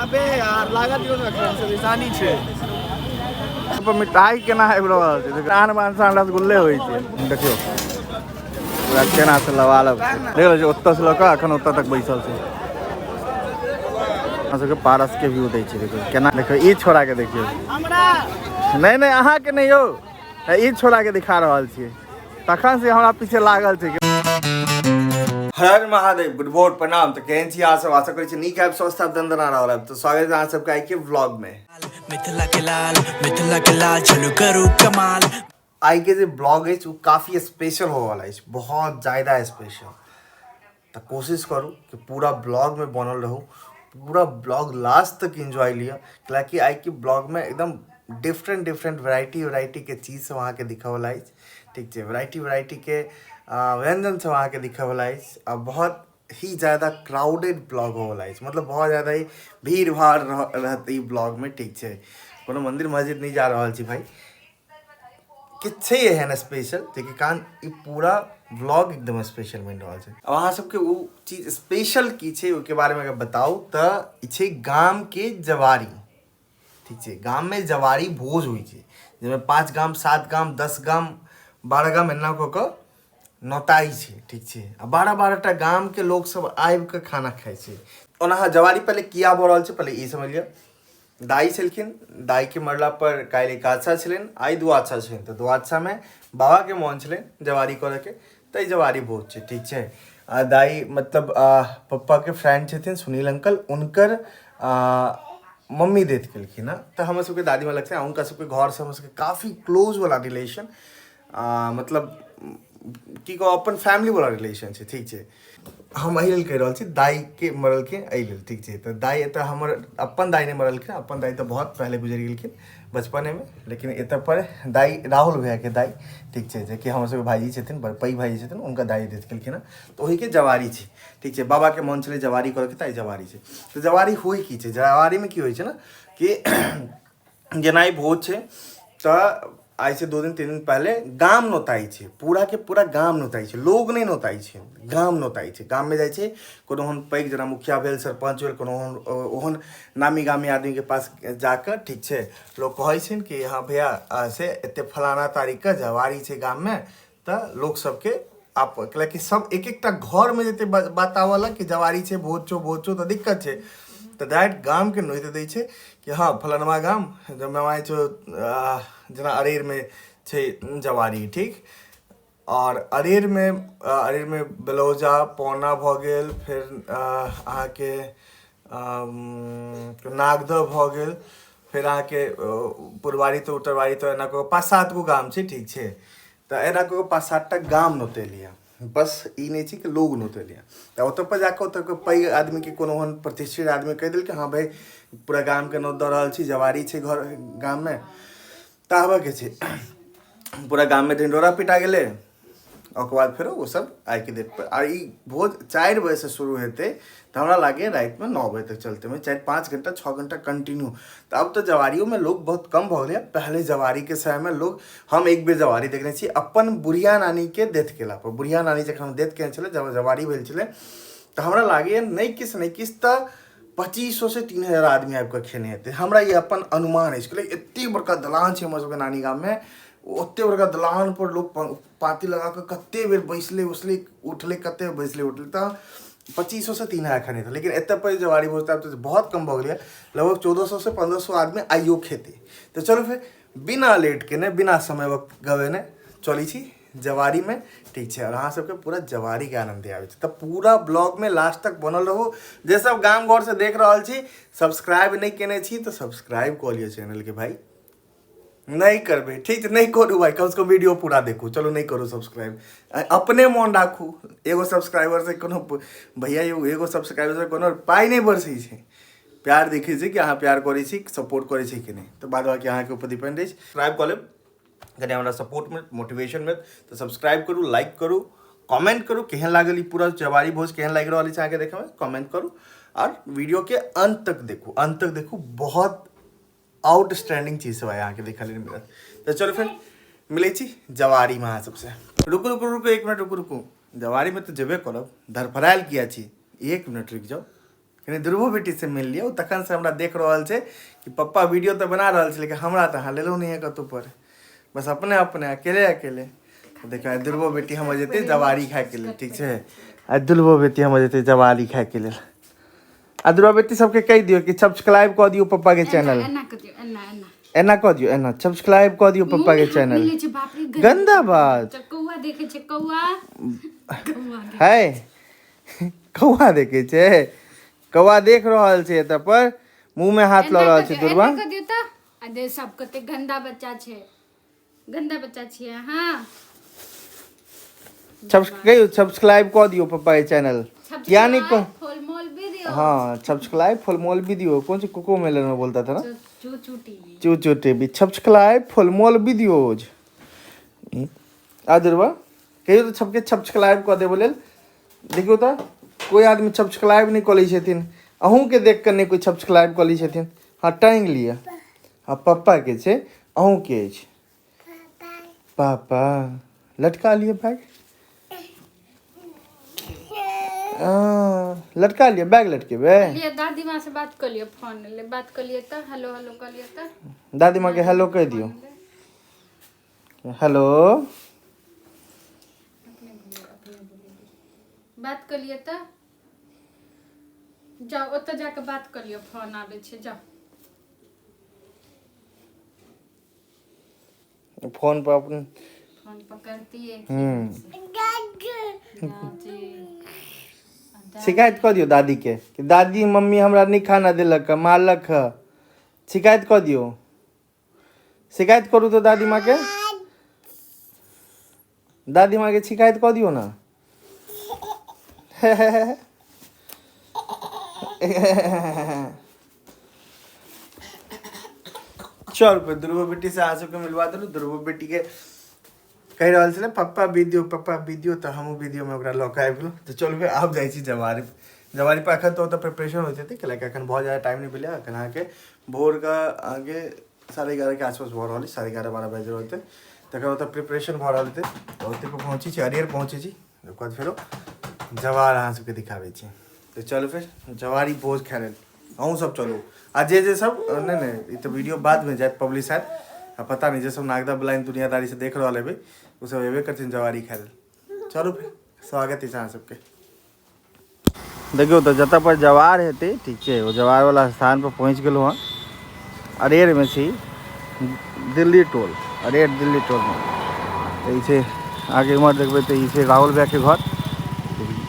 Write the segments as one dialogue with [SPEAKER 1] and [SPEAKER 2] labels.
[SPEAKER 1] अबे यार लागत दियौ ने एखन से निशानी छै।
[SPEAKER 2] पर मिठाई केना आबि रहल छै देखियौ, आन बान शान रसगुल्ले होइ छै। देखियौ पूरा केना से लबालब छै। देख रहल छी ओतऽ से लऽ कऽ एखन ओतऽ तक बैसल छै। अहाँ सबके पारस के व्यू दै छै। देखियौ केना, देखियौ ई छोड़ा के देखियौ। नहि नहि, अहाँके नहि यौ, ई छोड़ा के दिखा रहल छियै, तखन से हमरा पीछे लागल छै। हर हर महादेव, गुड भोर, प्रणाम। तऽ केहन छी अहाँ सब? आशा करै छी नीक आयब, स्वस्थ आयब, दंदना रहल आयब। तऽ स्वागत है अहाँ सबके आइ के व्लॉग में।
[SPEAKER 3] मिथिला के लाल, मिथिला के लाल, चलू करू कमाल।
[SPEAKER 2] आइ के जे ब्लॉग अछि ओ काफी स्पेशल होवला अछि, बहुत ज्यादा स्पेशल। तऽ कोशिश करू कि पूरा ब्लॉग में बनल रहू, पूरा ब्लॉग लास्ट तक एंजॉय लिअ, कैलाकि आइ के ब्लॉग में एकदम डिफरेंट डिफरेंट वेराइटी वेराइटी के चीज सब अहाँके दिखऽवला अछि। ठीक छै, वेराइटी वेराइटी के व्यंजन सब अहाँके दिखऽवला अछि आ बहुत ही ज्यादा क्राउडेड ब्लॉग होवला अछि, मतलब बहुत ज्यादा ही भीड़ भाड़ रहत ई ब्लॉग में। ठीक छै, कोनो मंदिर मस्जिद नहीं जा रहल छी भाई, किछु छै एहन स्पेशल जेकि कारण ई पूरा व्लॉग एकदम स्पेशल बनि रहल छै। अब अहाँ सबके ओ चीज स्पेशल की छै ओहिके बारेमे अगर बताउ तऽ ई छै गामके जवारी। ठीक छै, गाममे जवारी भोज होइ छै जाहिमे 5 गाम, 7 गाम, 10 गाम, 12 गाम एना कऽ कऽ नोताइ छै। ठीक छै, आ 12 12टा गामके लोकसब आबिकऽ खाना खाइ छै। ओना अहाँ जवारी पहिले किया भऽ रहल छै पहिले ई समझ लिअ। दाइ छलखिन, दाइके मरला पर काल्हि एकादशा छलनि, आइ द्वादशा छलनि। तऽ द्वादशामे बाबाके मोन छलनि जवारी करऽके, तऽ जवारी भोज छै। ठीक छै, आ दाइ मतलब पप्पाके फ्रेंड छथिन सुनील अंकल, हुनकर मम्मी डेथ केलखिन हँ। तऽ हमर सबके दादीमाँ लगथिन, हुनका सबके घरसँ हमर सबके काफी क्लोज वाला रिलेशन, मतलब की कहू, अपन फैमिली वाला रिलेशन छै। ठीक छै, हम एहि लेल कहि रहल छी दाइके मरलखिन एहि लेल। ठीक छै, तऽ दाइ एतऽ हमर अपन दाइ नहि मरलखिन, अपन दाइ तऽ बहुत पहिले गुजरि गेलखिन बचपनेमे, लेकिन एतऽ पर दाइ राहुल भैयाके दाइ, ठीक छै, जेकि हमर सबके भाइजी छथिन, बड़ पैघ भाइजी छथिन, हुनका दाइ डेथ केलखिन हँ, तऽ ओहिके जवारी छै। ठीक छै, बाबाके मोन छलै जवारी करऽके, तऽ जवारी छै। तऽ जवारी होइ की छै? जवारीमे की होइ छै ने कि जेना ई भोज छै तऽ आइसँ 2 दिन 3 दिन पहिले गाम नोताइ छै, पूरा के पूरा गाम नोताइ छै, लोग नहि नोताइ छै, गाम नोताइ छै। गाममे जाइ छै कोनो ओहन पैघ जेना मुखिया भेल, सरपञ्च भेल, कोनो ओहन ओहन नामी गामी आदमीके पास जाकऽ, ठीक छै, लोक कहै छै कि हँ भैया से एते फलाना तारीखके जवारी छै गाममे, तऽ लोक सबके आप कैलाकि सब एक एकटा घरमे जेतै बताबऽ लए कि जवारी छै, भोज छौ, भोज छौ, तऽ दिक्कत छै। तऽ डायरेक्ट गामके नोति दै छै कि हँ फलनवा गाम जमाइ छौ, जेना अरेरमे छै जवारी। ठीक, आओर अरेरमे, अरेरमे बेलौजा पौना भऽ गेल, फेर अहाँके नागदह भऽ गेल, फेर अहाँके पुरवारी तऽ उत्तरवारी, तऽ एना कऽ 5 7 गो गाम छै। ठीक छै, तऽ एना कऽ 5 7टा गाम नोतेलियै, बस ई नहि छै कि लोग नोतेलियै। तऽ ओतऽ पर जाकऽ ओतऽ पैघ आदमीके कोनो ओहन प्रतिष्ठित आदमी कहि देलकै, हँ भाइ पूरा गामके नोत दऽ रहल छी, जवारी छै घर गाममे, तऽ आबऽके छै। पूरा गाममे ढिंढोरा पिटा गेलै। ओकर बाद फेरो ओसब आइके डेटपर आ ई भोज 4 बजेसँ शुरू हेतै तऽ हमरा लागैए रातिमे 9 बजे तक चलतै, 4 5 घंटा 6 घंटा कंटिन्यू। तऽ आब तऽ जवारियोमे लोक बहुत कम भऽ गेलै। पहिले जवारीके समयमे लोक, हम एक बेर जवारी देखने छी अपन बुढ़िया नानीके डेथ केलापर। बुढ़िया नानी जखन डेथ केने छलै, जब जवारी भेल छलै, तऽ हमरा लागैए नहि किछु नहि किछु तऽ 2500 से 3000 आदमी आबि कऽ खेने हेतै। हमरा ई अपन अनुमान अछि, एतेक बड़का दलान छै हमर सबके नानी गाममे, ओते बड़का दलान पर लोक पाँति लगा कऽ कते बेर बैसलै उसलै उठलै, कते बेर बैसलै उठलै, तऽ 2500 से 3000 खेने हेतै। लेकिन एतऽ पर जवारी भोज तऽ बहुत कम भऽ गेलैए, लगभग 1400 से 1500 आदमी आइयो खेतै। तऽ चलू फेर बिना लेट केने, बिना समय वक्त गवेने चलै छी जवारीमे। ठीक छै, आओर अहाँ सबके पूरा जवारीके आनन्द आबै छै, तऽ पूरा ब्लॉगमे लास्ट तक बनल रहू। जे सब गाम घरसँ देख रहल छी, सब्सक्राइब नहि केने छी तऽ सब्सक्राइब कऽ लिअ चैनलके भाइ। नहि करबै, ठीक छै, नहि करू भाइ, कमसँ कम वीडियो पूरा देखू। चलू नहि करू सब्सक्राइब, अपने मोन राखू। एगो सब्सक्राइबरसँ कोनो भैया यौ, एगो सब्सक्राइबरसँ कोनो पाइ नहि बरसै छै। प्यार देखै छै कि अहाँ प्यार करै छी, सपोर्ट करै छी कि नहि, तऽ बाद बाकी अहाँके ऊपर डिपेंड अछि। सब्सक्राइब कऽ लेब, कनि हमरा सपोर्ट मिलत, मोटिवेशन मिलत। तऽ सब्सक्राइब करू, लाइक करू, कमेंट करू केहन लागल ई पूरा जवारी भोज, केहन लागि रहल अछि अहाँके देखैमे, कमेंट करू आओर वीडियोके अंत तक देखू, अंत तक देखू, बहुत आउटस्टैंडिंग चीज सब अहाँके देखऽ लेल मिलत। तऽ चलू फेर मिलै छी जवारीमे अहाँ सबसँ। रुकू रुकू रुकू, 1 मिनट रुकू रुकू, जवारीमे तऽ जेबे करब, धरफड़ायल किया छी, 1 मिनट रुकि जाउ। कनि दुर्बो बेटीसँ मिल लिअ। ओ तखनसँ हमरा देख रहल छै कि पप्पा वीडियो तऽ बना रहल छै, लेकिन हमरा तऽ अहाँ लेलहुँ नहि कतहु पर, बस अपने अपने अकेले अकेले। देखियौ, आइ दुर्बो बेटी हमर जेतै जवारी खायके लेल, ठीक छै? आइ दुर्बो बेटी हमर जेतै जवारी खायके लेल। आ दुर्बा बेटी सबके कहि दियौ कि सब्सक्राइब कऽ दियौ पप्पा के चैनल।
[SPEAKER 4] एना कऽ दियौ, एना एना
[SPEAKER 2] एना कऽ दियौ, एना सब्सक्राइब कऽ दियौ पप्पा के चैनल।
[SPEAKER 4] मिलै छै, बाप रे,
[SPEAKER 2] गंदा बात।
[SPEAKER 4] कौआ देखै छै, कौआ कौआ।
[SPEAKER 2] है, कौआ देखै छै, कौआ देख रहल छै एतऽ पर, मुँह में हाथ लऽ रहल छै दुर्बा।
[SPEAKER 4] एना कऽ दियौ तऽ। आ दे सब कते गंदा बच्चा छै, गंदा बच्चा छियै अहाँ।
[SPEAKER 2] कहियौ सब्सक्राइब कऽ दियौ पप्पा के चैनल। किया नहीं कह
[SPEAKER 4] फुल मोल वीडियो।
[SPEAKER 2] हाँ, सब्सक्राइब फुल मोल वीडियो। कौन सी कोको मेलन में बोलता था ना?
[SPEAKER 4] चू चू टीवी।
[SPEAKER 2] चू चू टीवी, सब्सक्राइब फुल मोल वीडियोज। आ दुर्बा, कहियौ तऽ सबके सब्सक्राइब कऽ देबो लेल। देखियौ तऽ कोइ आदमी सब्सक्राइब नहि कऽ लै छथिन, अहूँके देख कऽ नहि कोइ सब्सक्राइब कऽ लै छथिन। हाँ, टाँगि लिअ। हाँ, पप्पाके छै, अहूँके अछि पापा। लटका लिअ बैग, लटका लिअ बैग, लटकेबै
[SPEAKER 4] लिअ। दादी माँ से बात कऽ लिअ, फोन ले बात कऽ लिअ तऽ, हेलो हेलो कऽ लिअ तऽ।
[SPEAKER 2] दादी माँके हेलो कहि दियौ, हेलो।
[SPEAKER 4] बात कऽ लिअ तऽ, जाउ ओतऽ जाकऽ बात कऽ लिअ, फोन आबै छै, जाउ।
[SPEAKER 2] फोन पर अपन
[SPEAKER 4] फोन पकड़तियै।
[SPEAKER 2] शिकायत कऽ दियौ दादीके कि दादी, मम्मी हमरा नहि खाना देलक हँ, मारलक हँ। शिकायत कऽ दियौ, शिकायत करू तऽ दादी माँके, दादी माँके शिकायत कऽ दियौ ने। चल फेर दुर्गो बेटी से अहाँ सबके मिलवा देलहुँ। दुर्गो बेटीके कहि रहल छलै पप्पा वीडियो, पप्पा वीडियो, तऽ हमहूँ वीडियोमे ओकरा लऽ कऽ आबि गेलहुँ। तऽ चलू फेर आब जाइ छी जवारी। जवारी पर एखन तऽ ओतऽ प्रिपरेशन होइत हेतै, कैलाकि एखन बहुत ज्यादा टाइम नहि भेलै। एखन अहाँके भोरके अहाँके 11:30 के आसपास भऽ रहल अछि, 11:30 12 बाजि रहल हेतै। तखन ओतऽ प्रिपरेशन भऽ रहल हेतै, तऽ ओतऽ पर पहुँचै छी, अरियर पहुँचै छी, ओकर बाद फेरो जवार अहाँ सबके दिखाबै छी। तऽ चलू फेर जवारी भोज खाय लेल अहूँ सब चलू। आ जे जे सब नहि नहि, ई तऽ वीडियो बादमे जायत पब्लिश हैत, आ पता नहि जे सब नागदा ब्लाइन दुनियादारी से देख रहल हेबै, ओ सब एबे करथिन जवारी खाय लेल। चलू फेर, स्वागत अछि अहाँ सबके। देखियौ तऽ जतऽ पर जवार हेतै, ठीक छै, ओ जवारवला स्थानपर पहुँचि गेलहुँ हँ। अरेरमे छी, दिल्ली टोल, अरेर दिल्ली टोलमे। तऽ ई छै अहाँके, इम्हर देखबै तऽ ई छै राहुल भैयाके घर,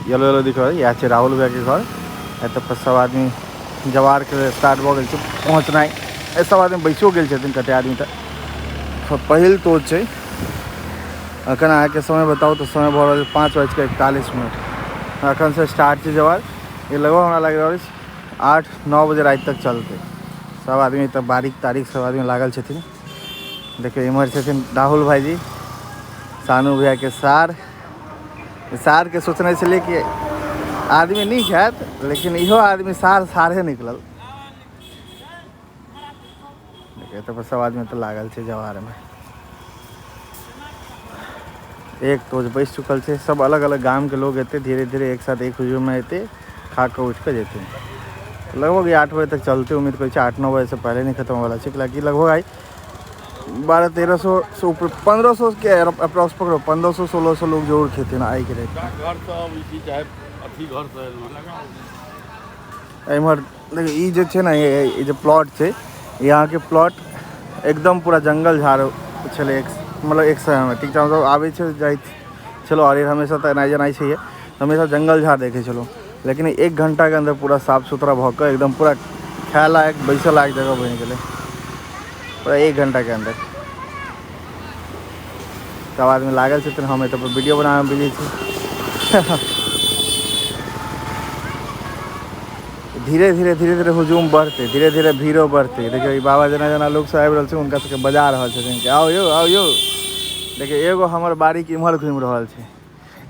[SPEAKER 2] येलो येलो दिख रहल, इएह छै राहुल भैयाके घर। एतऽ पर सब आदमी जवारके स्टार्ट भऽ गेल छै पहुँचनाइ, सब आदमी बैसियो गेल छथिन कते आदमी। तऽ पहिल तोज छै। एखन अहाँके समय बताउ तऽ समय भऽ रहल छै 5:41। एखनसँ स्टार्ट छै जवार, ई लगभग हमरा लागि रहल अछि 8-9 बजे राति तक चलतै। सब आदमी तऽ बारीक तारीक सब आदमी लागल छथिन। देखियौ, इम्हर छथिन राहुल भाईजी, सानू भैयाके सार। सारके सोचने छलियै कि आदमी नीक हैत, लेकिन इहो आदमी सार सारे निकलल। एतऽ पर सब आदमी तऽ लागल छै जवारमे। एक तोज बैस चुकल छै, सब अलग अलग गामके लोग एतै, धीरे धीरे एक साथ एक हुजूममे एतै, खा कऽ उठि कऽ जेतै। लगभग 8 बजे तक चलतै, उम्मीद करै छी 8-9 बजेसँ पहिले नहि खतम होवला छै, कैलाकि लगभग आइ 1200-1300 से ऊपर, 1500 के अप्रॉक्स पकड़ो, 1500 1600 लोग जरूर खेथिन आइके डेट।
[SPEAKER 5] घरसँ अबै छी चाहे अथी घरसँ लगाउ।
[SPEAKER 2] एम्हर देखियौ, ई जे छै ने, ई जे प्लॉट छै, ई अहाँके प्लॉट एकदम पूरा जंगल झाड़ छलै एक मतलब एक समयमे, ठीक छै? हमसब आबै छै जाइत छलहुँ अरेर हमेशा, तऽ एनाइ जेनाइ छैहे, हमेशा जंगल झाड़ देखै छलहुँ, लेकिन एक घण्टाके अन्दर पूरा साफ सुथरा भऽ कऽ एकदम पूरा खाय लायक बैसऽ लायक जगह बनि गेलै, पूरा एक घण्टाके अन्दर। सब आदमी लागल छथिन, हम एतऽ पर वीडियो बनाबैमे बिजी छी। धीरे धीरे धीरे धीरे हुजूम बढ़तै, धीरे धीरे भीड़ो बढ़तै। देखियौ, ई बाबा जेना जेना लोक सब आबि रहल छै, हुनका सबके बजा रहल छथिन कि आउ यौ, आउ यौ। देखियौ, एगो हमर बारीक इम्हर घुमि रहल छै,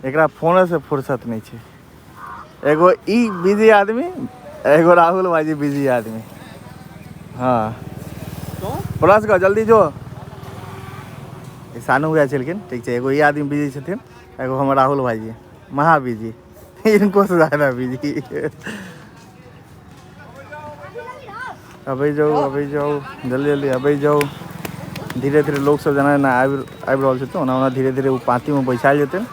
[SPEAKER 2] एकरा फोनेसँ फुर्सत नहि छै। एगो ई बिजी आदमी, एगो राहुल भाईजी बिजी आदमी। हाँ, प्लस कऽ जल्दी जो। ई सानू भैया छलखिन, ठीक छै? एगो ई आदमी बिजी छथिन, एगो हमर राहुल भाईजी महा बिजी, इनको से ज्यादा बिजी। अबै जाउ, अबै जाउ, जल्दी जल्दी अबै जाउ। धीरे धीरे लोक सब जेना जेना आबि आबि रहल छथिन ओना ओना धीरे धीरे ओ पाँतिमे बैसायल जेतनि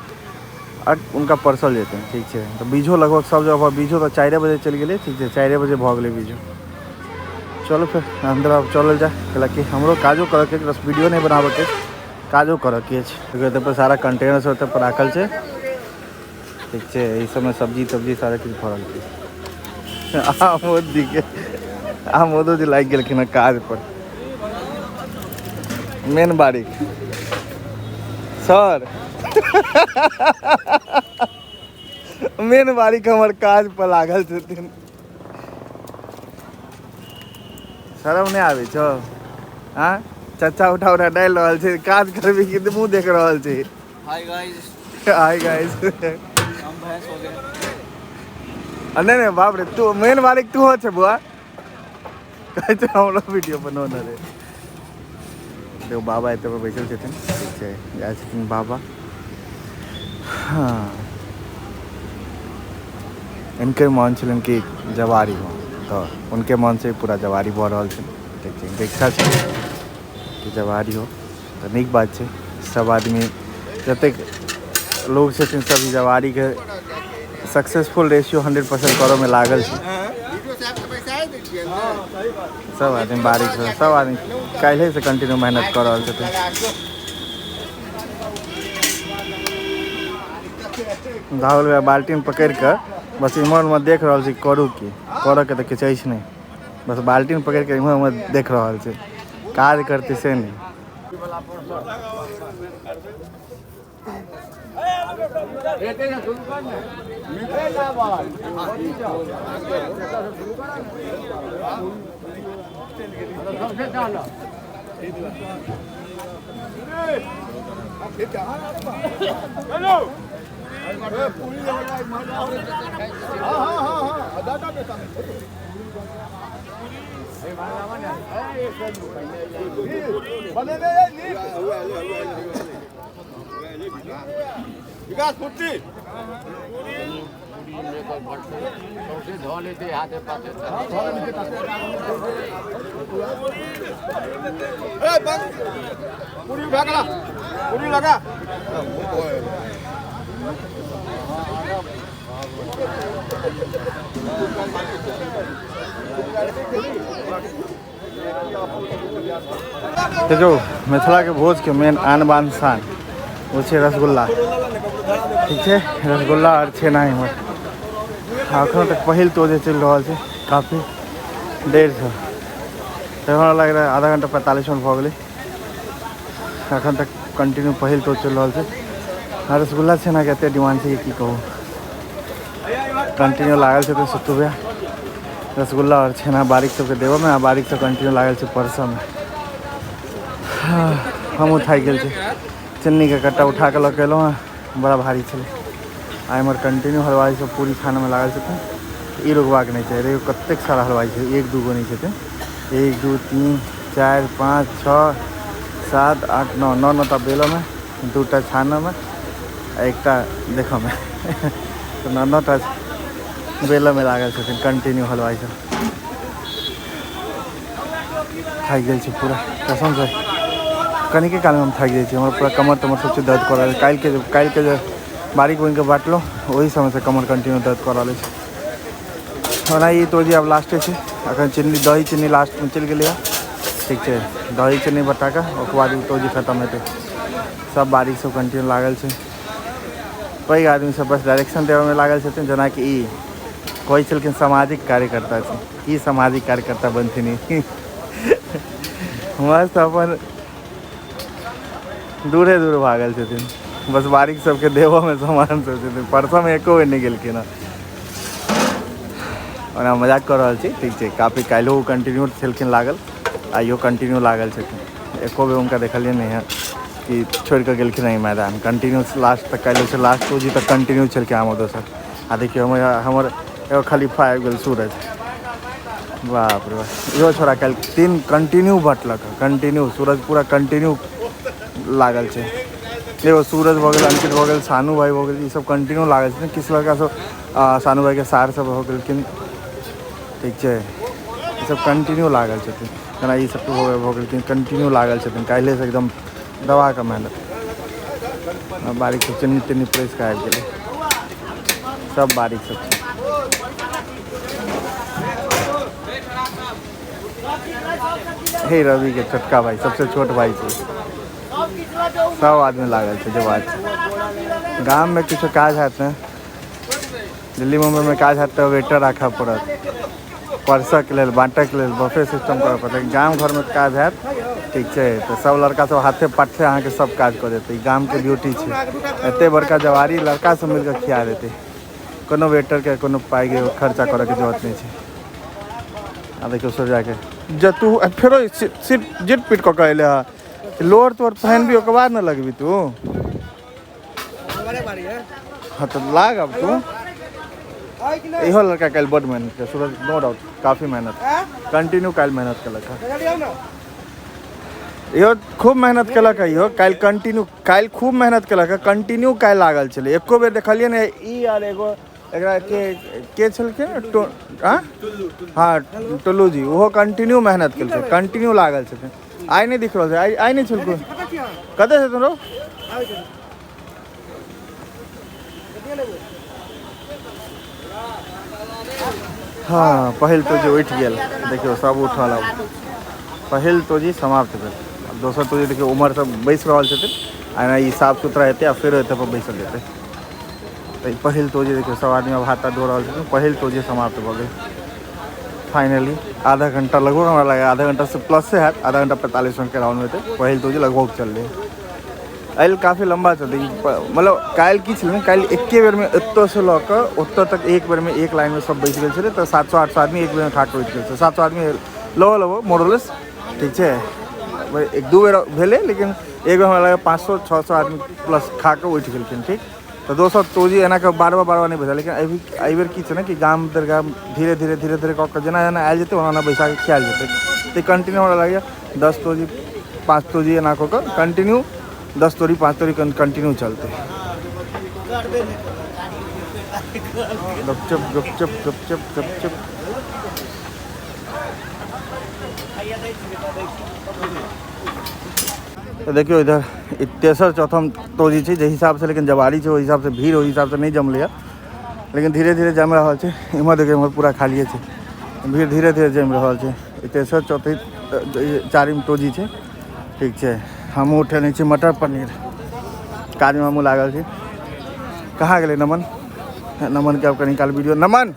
[SPEAKER 2] आ हुनका परसल जेतनि। ठीक छै, तऽ बीजो लगभग सब जगह बीजो तऽ 4 बजे चलि गेलै। ठीक छै, 4 बजे भऽ गेलै बीजो। चलू फेर अन्दर आब चलल जाय, कैलाकि हमरो काजो करऽके अछि, बस वीडियो नहि बनाबऽके अछि, काजो करऽके अछि। एतऽ पर सारा कंटेनर सब एतऽ पर राखल छै। ठीक छै, एहि सबमे सब्जी तब्जी सारा किछु भरल छै। आमोद जी के, आमोदो जी लागि गेलखिन हँ काज पर। मेन बारीक सर, मेन बारीक हमर काज पर लागल छथिन। शरम नहि आबै छौ? आँ, चचा उठा उठा डालि रहल छै, काज करबी कि मुँह देख रहल छै?
[SPEAKER 1] हाय गाइस,
[SPEAKER 2] हाय गाइस,
[SPEAKER 1] हम भैंस हो गए।
[SPEAKER 2] नहीं नहीं, बाप रे, तू मेन मालिक तू हो छे बुआ। कहै छै हमरो वीडियो बनौने रे। देखो बाबा एतऽ पर बैसल छथिन। ठीक छै, जाइ छथिन बाबा। हाँ, इनके मन छलनि कि जवारी हो, तऽ उनके मन से पूरा जवारी भऽ रहल छै। ठीक छै, इनके इच्छा छै कि जवारी हो, तऽ नीक बात छै। सब आदमी जतेक लोग छथिन सब ई जवारीके सक्सेसफुल रेशियो 100% करऽमे लागल छै। सब आदमी बारीक छै, सब आदमी काल्हिसँ कंटिन्यू मेहनत कऽ रहल छथिन। राहुल भैया बाल्टीन पकड़ि कऽ बस इम्हर उम्हर देख रहल छै, करू की, करऽके तऽ किछु अछि नहि, बस बाल्टीन पकड़ि कऽ इम्हर उम्हर देख रहल छै, काज करतै से नहि। देखियौ, मिथिलाके भोजके मेन आन बान शान ओ छै रसगुल्ला। ठीक छै, रसगुल्ला आओर छेना इम्हर एखनो तक पहिल तो जे चलि रहल छै काफी देरसँ। तऽ हमरा लागि रहल आधा घंटा 45 मिनट भऽ गेलै, एखन तक कंटिन्यू पहिल तो चलि रहल छै। आ रसगुल्ला छेनाके एते डिमांड छै कि की कहू, कंटिन्यू लागल छै। तऽ सत्तू भैया रसगुल्ला आओर छेना बारीक सबके देबऽमे, आ बारीक सब कंटिन्यू लागल छै परसऽमे। हमहूँ थाकि गेल छी, चिन्नीके कट्टा उठा कऽ लऽ कऽ एलहुँ हँ, बड़ा भारी छलै। आ एम्हर कंटिन्यू हलवाइ सब पूरी छानऽमे लागल छथिन, ई रुकबाक नहि चाही। देखियौ कतेक सारा हलवाइ छै, 1 2 गो नहि छथिन, 1 2 3 4 5 6 7 8 9, 9 9 टा बेलऽमे, 2 टा छानऽमे आ 1टा देखऽमे, तऽ 9 9 टा बेलऽमे लागल छथिन कंटिन्यू हलवाइ सब। थाकि गेल छी पूरा कसमसँ, कनिके कालमे हम थाकि जाइ छी, हमर पूरा कमर तमर सब चीज दर्द कऽ रहल छै। काल्हिके जे बारीक बनिके बाँटलहुँ ओहि समयसँ कमर कंटिन्यू दर्द कऽ रहल अछि। ओना ई तो जी आब लास्टे छै, अखन चिन्नी दही चिन्नी लास्टमे चलि गेलैए। ठीक छै, दही चिन्नी बटा कऽ ओकर बाद ई तो जी खतम हेतै। सब बारीक सब कंटिन्यू लागल छै, पैघ आदमी सब बस डायरेक्शन देबऽमे लागल छथिन। जेनाकि ई कहै छलखिन सामाजिक कार्यकर्ता छै, की सामाजिक कार्यकर्ता बनथिन ई, मस्त अपन दूरे दूर भागल छथिन, बस बारीक सबके देबऽमे सामान सब छथिन, परसोमे एको बेर नहि गेलखिन हँ। ओना मजाक कऽ रहल छी। ठीक छै, काफी काल्हिओ कंटिन्यू छलखिन लागल, आइयो कंटिन्यू लागल छथिन, एको बेर हुनका देखलियै नहि हँ कि छोड़ि कऽ गेलखिन हँ ई मैदान, कंटिन्यू लास्ट तक काल्हि छै, लास्ट जी तक कंटिन्यू छलखिन आमो दोसर। आ देखियौ हमर एगो खलीफा आबि गेल सूरज, बाप रे बाप, इहो छोड़ा काल्हि 3 कंटिन्यू बटलक, कंटिन्यू सूरज पूरा कंटिन्यू लागल छै। एगो सूरज भऽ गेल, अंकित भऽ गेल, सानू भाई भऽ गेल, ई सब कंटिन्यू लागल छै। किछु लड़का सब सानू भाईके सार सब भऽ गेलखिन। ठीक छै, ई सब कंटिन्यू लागल छथिन। जेना ई सब भऽ गेलखिन, कंटिन्यू लागल छथिन काल्हिसँ एकदम दबाकऽ मेहनत। बारीक सब चिन्नी तिन्नी प्रेस कऽ आबि गेलै, सब बारीक सब छै। हे रवि के छोटका भाई, सबसे छोट भाई छै। सब आदमी लागल छै जे बात छै। गाममे किछो काज हैत ने, दिल्ली मुम्बईमे काज हैत तऽ वेटर राखऽ पड़त परसऽके लेल, बाँटऽके लेल, बफे सिस्टम करऽ पड़त। लेकिन गाम घरमे काज हैत, ठीक छै, तऽ सब लड़का सब हाथे पाथे अहाँके सब काज कऽ देतै। ई गामके ब्यूटी छै। एते बड़का जवारी लड़का सब मिलकऽ खिया देतै, कोनो वेटरके कोनो पाइके खर्चा करऽके जरूरत नहि छै। आ देखियौ सूर्याके जे तू फेरो सिट जिट पीट कऽ के अयलै हँ, लोअर तोअर पहिनबी ओकर बाद ने लगबी तू। हाँ तऽ लाग अब तू। इहो लड़का काल्हि बड मेहनत केलक सूरज, नो डाउट काफी मेहनत, कंटिन्यू काल्हि मेहनत केलक हँ। इहो खूब मेहनत केलक हँ, इहो काल्हि कंटिन्यू, काल्हि खूब मेहनत केलक हँ, कंटिन्यू काल्हि लागल छलै। एको बेर देखलियै ने ई आर एगो एकरा के के छलखिन टो हाँ हाँ टुल्लू जी, ओहो कंटिन्यू मेहनत केलकै, कंटिन्यू लागल छथिन। आइ नहि दिख रहल छै, आइ आइ नहि छलखुन। कतऽ छथुन रौ? हाँ पहिल तो जे उठि गेल, देखियौ सब उठल। आब पहिल तोजी समाप्त भेल, आब दोसर तोजी देखियौ उम्हर सब बैसि रहल छथिन। आ एना ई साफ सुथरा हेतै आ फेर एतऽ पर बैसल जेतै। तऽ ई पहिल तोजी देखियौ सब आदमी आब हाथ ताथ धो रहल छथिन। पहिल तोजी समाप्त भऽ गेल फाइनली। आधा घंटा लगभग हमरा लागैए, आधा घंटा से प्लसे हैत, आधा घंटा 45 मिनटके राउंड हेतै। पहिल तोजी लगभग चललै, काल्हि काफी लम्बा चलतै। मतलब काल्हि की छलै ने, काल्हि एके बेरमे एतऽसँ लऽ कऽ ओतऽ तक एक बेरमे एक लाइनमे सब बैसि गेल छलै। तऽ 700-800 आदमी एक बेरमे खा कऽ उठि गेल छलै, 700 आदमी लगभग लगभग मोरलेस, ठीक छै। एक दू बेर भेलै, लेकिन एक बेर हमरा लागैए 500-600 आदमी प्लस खा कऽ उठि गेलखिन, ठीक। तऽ दोसर तोजी एना कऽ बार बार बार बार नहि बैसा, लेकिन एहिबेर की छै ने कि गाम दरगाह धीरे धीरे धीरे धीरे कऽ कऽ जेना जेना आयल जेतै ओना ओना बैसा कऽ खियायल जेतै। तऽ कंटिन्यू हमरा लागैए 10 तोजी 5 तोजी एना कऽ कऽ कंटिन्यू 10 तोरी 5 तोरी कंटिन्यू चलतै। गपचप गपचप गपचप गपचप। तऽ देखियौ इधर ई तेसर चौथम तोजी छै जे हिसाबसँ, लेकिन जवारी छै ओहि हिसाबसँ भीड़ ओहि हिसाबसँ नहि जमलैए, लेकिन धीरे धीरे जमि रहल छै। इम्हर देखियौ, इम्हर पूरा खालिए छै, भीड़ धीरे धीरे जमि रहल छै। ई तेसर चौथी चारिम तोजी छै, ठीक छै। हमहूँ उठेने छी मटर पनीर, काजमे हमहूँ लागल छी। कहाँ गेलै नमन? नमनके आब कनि काल वीडियो, नमन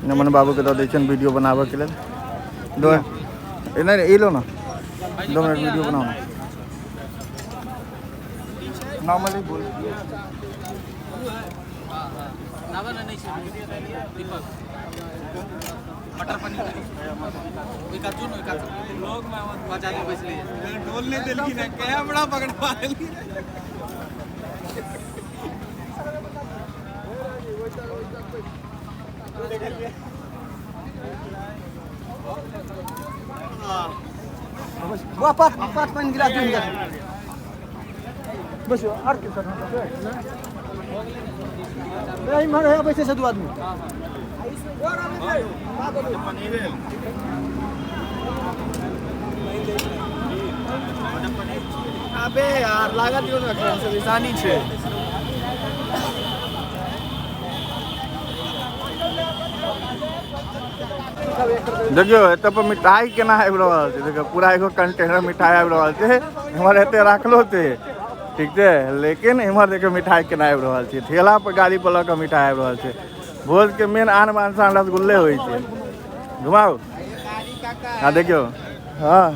[SPEAKER 2] नमन बाबूके दऽ दै छियनि वीडियो बनाबऽके लेल। दो नहीं नहीं, ये लो ना, 2 मिनट वीडियो बनाओ ना। नॉर्मली बोल।
[SPEAKER 1] मटर पनीर ढोल नहीं देलखिन है, कैमरा पकड़वा देलखिन।
[SPEAKER 6] पाँच पानि गिलास दियौ। बस आर के सर इम्हर है, बैसे छै दू आदमी। अबे यार लागत दियौ ने, से निशानी छै।
[SPEAKER 2] देखियौ एतऽ पर मिठाई केना आबि रहल छै। देखियौ पूरा एगो कंटेनर मिठाई आबि रहल छै। इम्हर एते राखलो छै, ठीक छै, लेकिन इम्हर देखियौ मिठाई केना आबि रहल छै। ठेला पर गाड़ी पर लऽ कऽ मिठाई आबि रहल छै। भोज के मेन आन बान शान रसगुल्ले होइ छै। घुमाउ। हाँ देखियौ, हाँ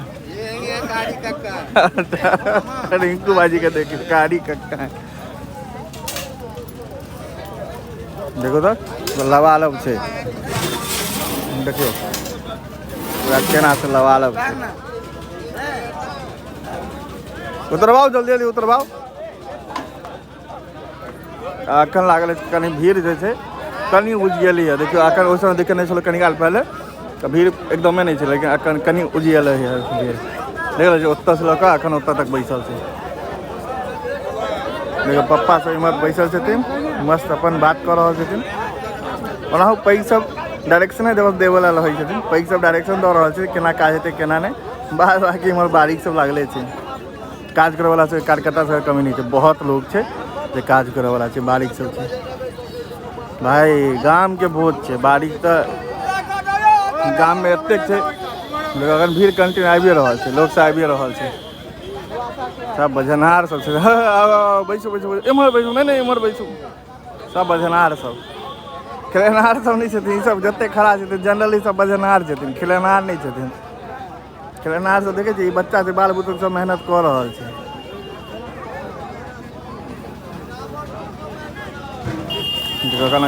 [SPEAKER 2] रिंकू भाजी के देखियौ कारी कक्का। देखो तऽ लबालब छै, देखियौ पूरा केना से लबालब छै। उतरबाउ जल्दी जल्दी उतरबाउ। अखन लागल अछि कनि भीड़ जे छै कनि उजियलैए। देखियौ अखन ओहि समय देखे नहि छलहुँ कनि काल पहिले तऽ भीड़ एकदमे नहि छलै, लेकिन अखन कनि उजियलै भीड़। देख रहल छी ओतऽसँ लऽ कऽ अखन ओतऽ तक बैसल छै। देखियौ पप्पा सब इम्हर बैसल छथिन, मस्त अपन बात कऽ रहल छथिन। ओनाहु पैघ सब डायरेक्शने देवला रहै छथिन। पैघ सब डायरेक्शन दऽ रहल छै केना काज हेतै केना नहि। बाद बाकी इम्हर बारीक सब लागले छै। काज करैवला सब, कार्यकर्ता सबके कमी नहि छै, बहुत लोग छै जे काज करैवला छै, बारीक सब छै। भाई गामके भोज छै, बारीक तऽ गाममे एतेक छै, अखन भीड़ कंटिन्यू आबिए रहल छै, लोक सब आबिए रहल छै, सब बजनहार सब छै। बैसू बैसू, एम्हर बैसू, नहि नहि एम्हर बैसू। सब बजनहार सब, खेलेनहार सब नहि छथिन। ई सब जते खड़ा छथिन जनरली सब बजनहार छथिन, खेलेनहार नहि छथिन। खेलेनहार सब देखै छियै, ई बच्चा छै, बाल बुतरू सब मेहनत कऽ रहल छै।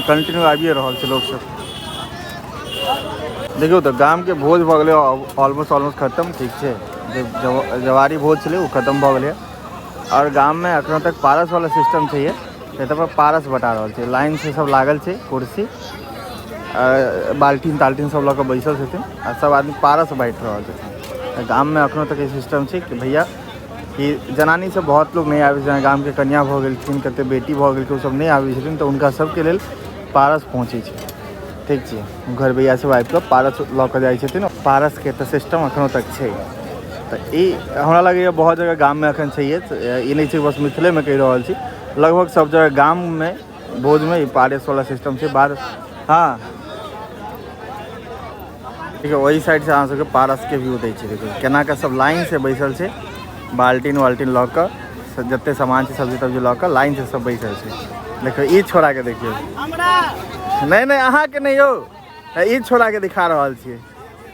[SPEAKER 2] कंटिन्यू आबिए रहल छै लोक सब। देखियौ तऽ गामके भोज भऽ गेलै ऑलमोस्ट ऑलमोस्ट खतम, ठीक छै। जे जवारी भोज छलै ओ खतम भऽ गेलै। आओर गाममे एखनो तक पारसवला सिस्टम छै, एतऽ पर पारस बटा रहल छै, लाइन से सब लागल छै, कुर्सी बाल्टीन ताल्टीन सब लऽ कऽ बैसल छथिन आ सब आदमी पारस बाँटि रहल छथिन। तऽ गाममे एखनो तक ई सिस्टम छै कि भैया कि जनानी सब बहुत लोग नहि आबै छै, जेना गामके कनिया भऽ गेलखिन, कते बेटी भऽ गेलखिन, ओ सब नहि आबै छथिन, तऽ हुनका सबके लेल पारस पहुँचै छै, ठीक छै। घर भैया सब आबि कऽ पारस लऽ कऽ जाइ छथिन। पारसके तऽ सिस्टम एखनो तक छै। तऽ ई हमरा लगैए बहुत जगह गाममे एखन छैहे, ई नहि छै बस मिथिलेमे कहि रहल छी, लगभग सब जगह गाममे भोजमे ई पारसवला सिस्टम छै। बाद हाँ ठीक है, ओहि साइडसँ अहाँ सबके पारसके व्यू दै छै। देखियौ केना कऽ सब लाइनसँ बैसल छै, बाल्टीन वाल्टीन लऽ कऽ, जते सामान छै सब्जी तब्जी लऽ कऽ लाइनसँ सब बैसल छै। देखियौ ई छोड़ाके देखियौ, नहि नहि अहाँके नहि यौ, ई छोड़ाके दिखा रहल छियै।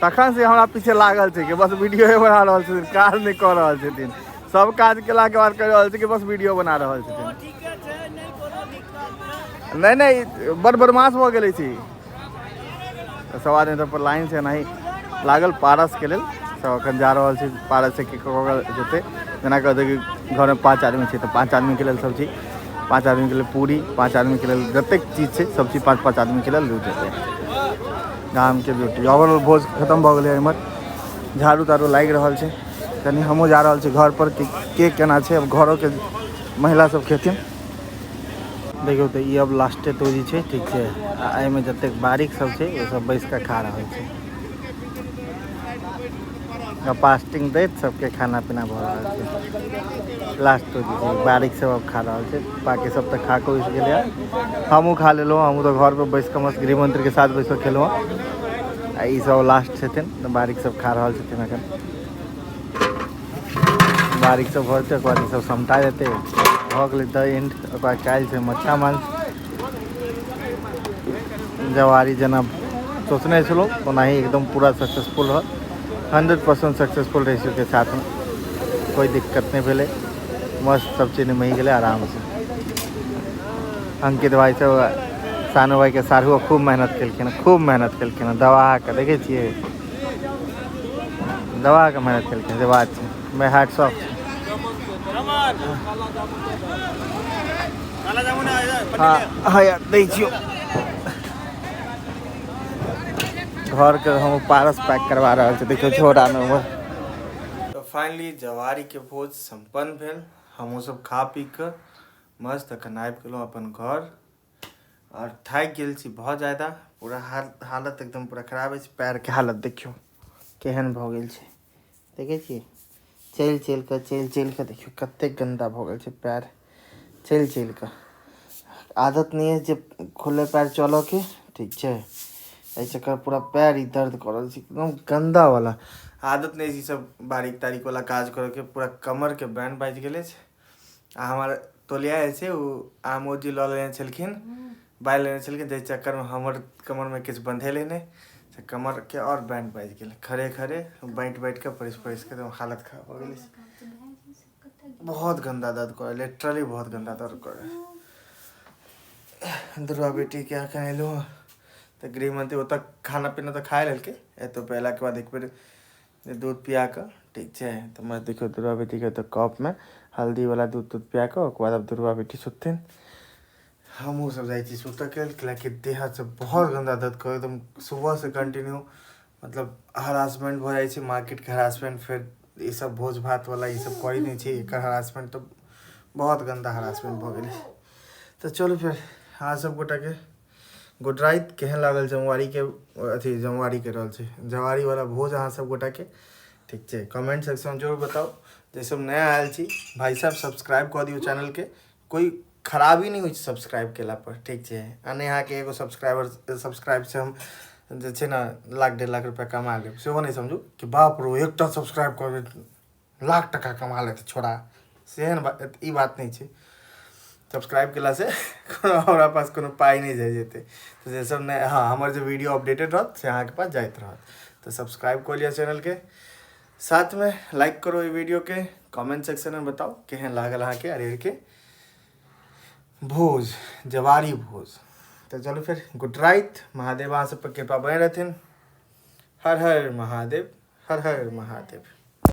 [SPEAKER 2] तखन से हमरा पीछे लागल छै कि बस वीडियो बना रहल छथिन, काज नहि कऽ रहल छथिन। सब काज केलाके बाद कहि रहल छै कि बस वीडियो बना रहल छथिन। नहि नहि बड़ बदमाश भऽ गेलै छी। सब आदमी तऽ पर लाइन से एनाही लागल पारसके लेल, सब अखन जा रहल छै पारस से के कऽ जेतै। जेना कहतै कि घरमे 5 आदमी छै तऽ 5 आदमीके लेल सब्जी, 5 आदमीके लेल पूरी, 5 आदमीके लेल जतेक चीज छै सब चीज 5-5 आदमीके लेल लूट जेतै। गामके ब्यूटी। ओवरऑल भोज खतम भऽ गेलै। एम्हर झाड़ू ताड़ू लागि रहल छै, कनि हमहूँ जा रहल छी घर पर कि के केना छै, अब घरोके महिला सब खेथिन। देखियौ तऽ ई अब लास्टे तोरी छै, ठीक छै। आ एहिमे जतेक बारीक सब छै ओ सब बैस कऽ खा रहल छै। पास्टिंग दैत सबके खाना पीना भऽ रहल छै। लास्ट तोरी छै, बारीक सब अब खा रहल छै, बाकी सब तऽ खा कऽ उठि गेलै। हमहूँ खा लेलहुँ, हमहूँ तऽ घर पर बैस कऽ मस्त गृहमंत्रीके साथ बैस कऽ खेलहुँ। आ ई सब लास्ट छथिन, बारीक सब खा रहल छथिन। अखन बारीक सब भऽ जेतै, ओकर बाद ई सब समटा जेतै, भऽ गेलै द एंड। ओकर बाद काल्हि छै मच्छा मांस। जवारी जेना सोचने छलहुँ ओनाही एकदम पूरा सक्सेसफुल रहल, 100% सक्सेसफुल रेशियोके साथमे, कोइ दिक्कत नहि भेलै, मस्त सब चीज निमहि गेलै आरामसँ। अंकित भाई सब सानू भाईके साढ़ुओ खूब मेहनत केलखिन, खूब मेहनत केलखिन, दबा कऽ देखै छियै, दबा कऽ मेहनत केलखिन, से बात छै। मैं हार्ट ऑफ छै। हाँ हाँ यार दै छियौ। घरके हम पारस पैक करवा रहल छी, देखियौ झोरामे उम्हर। तऽ फाइनली जवारीके भोज सम्पन्न भेल, हमहूँ सब खा पी कऽ मस्त अखन आबि गेलहुँ अपन घर। आओर थाकि गेल छी बहुत ज्यादा, पूरा हालत एकदम पूरा खराब अछि। पैरके हालत देखियौ केहन भऽ गेल छै, देखै छियै, चलि चलि कऽ चलि चलि कऽ देखियौ कतेक गन्दा भऽ गेल छै पैर, चलि चलि कऽ। आदत नहि अछि जे खुले पैर चलऽके, ठीक छै, एहि चक्कर पूरा पैर ही दर्द कऽ रहल छै, एकदम गन्दा वाला। आदत नहि अछि ई सब बारीक तारीक वाला काज करऽके, पूरा कमरके बैंड बाजि गेल अछि। आ हमर तोलिया जे छै ओ आमोजी लऽ लेने छलखिन, बालि लेने छलखिन, जाहि चक्करमे हमर कमरमे किछु बन्धेलै नहि, से कमरके आओर बैंड बाजि गेलै। खड़े खड़े बाँटि बाँटि कऽ परसि परसि कऽ एकदम हालत खराब भऽ गेलै। बहुत गन्दा दर्द करै, लिटरली बहुत गन्दा दर्द करै। दुर्गा बेटीके अखन एलहुँ हँ तऽ गृहमंत्री ओतऽ खाना पीना तऽ खाए लेलकै, एतऽ अयलाके बाद एक बेर दूध पिया कऽ, ठीक छै। तऽ मस्त देखियौ दुर्गा बेटीके तऽ कपमे हल्दीवला दूध तूध पिया कऽ ओकर बाद आब दुर्गा बेटी सुतथिन। हमहूँ सब जाइ छी सुतऽके लेल, कैलाकि देह हाथ सब बहुत गन्दा दर्द करै, एकदम सुबहसँ कंटिन्यू मतलब हरासमेंट भऽ जाइ छै, मार्केटके हरासमेंट, फेर ई सब भोज भातवला ई सब करै नहि छै, एकर हरासमेंट तऽ बहुत गन्दा हरासमेंट भऽ गेलै। तऽ चलू फेर अहाँ सब गोटाके गुड राति। केहन लागल जमवारीके अथी, जमवारी के रहल छै जवारीवला भोज अहाँ सब गोटाके? ठीक छै, कमेंट सेक्शन जरूर बताउ। जे सब नया आयल छी भाई साहब, सब्सक्राइब कऽ दियौ चैनलके, कोइ खराबी नहि होइ छै सब्सक्राइब केला पर, ठीक छै? आ नहि अहाँके एगो सब्सक्राइबर सब्सक्राइब से हम जे छै ने लाख 1.5 लाख रुपया कमा लेब, सेहो नहि समझू कि बाप रो एकटा सब्सक्राइब कऽ लाख टका कमा लेत छोड़ा, सेहन बात ई बात नहि छै। सब्सक्राइब केलासँ कोनो हमरा पास कोनो पाइ नहि जाइ जेतै। तऽ जे सब नहि, हँ, हमर जे वीडियो अपडेटेड रहत से अहाँके पास जाइत रहत। तऽ सब्सक्राइब कऽ लिअ चैनलके, साथमे लाइक करू एहि वीडियोके, कमेंट सेक्शनमे बताउ केहन लागल अहाँके अरेरके भोज, जवारी भोज। तऽ चलू फेर गुड राति, महादेव अहाँ सब पर कृपा बने रहथिन। हर हर महादेव, हर हर महादेव।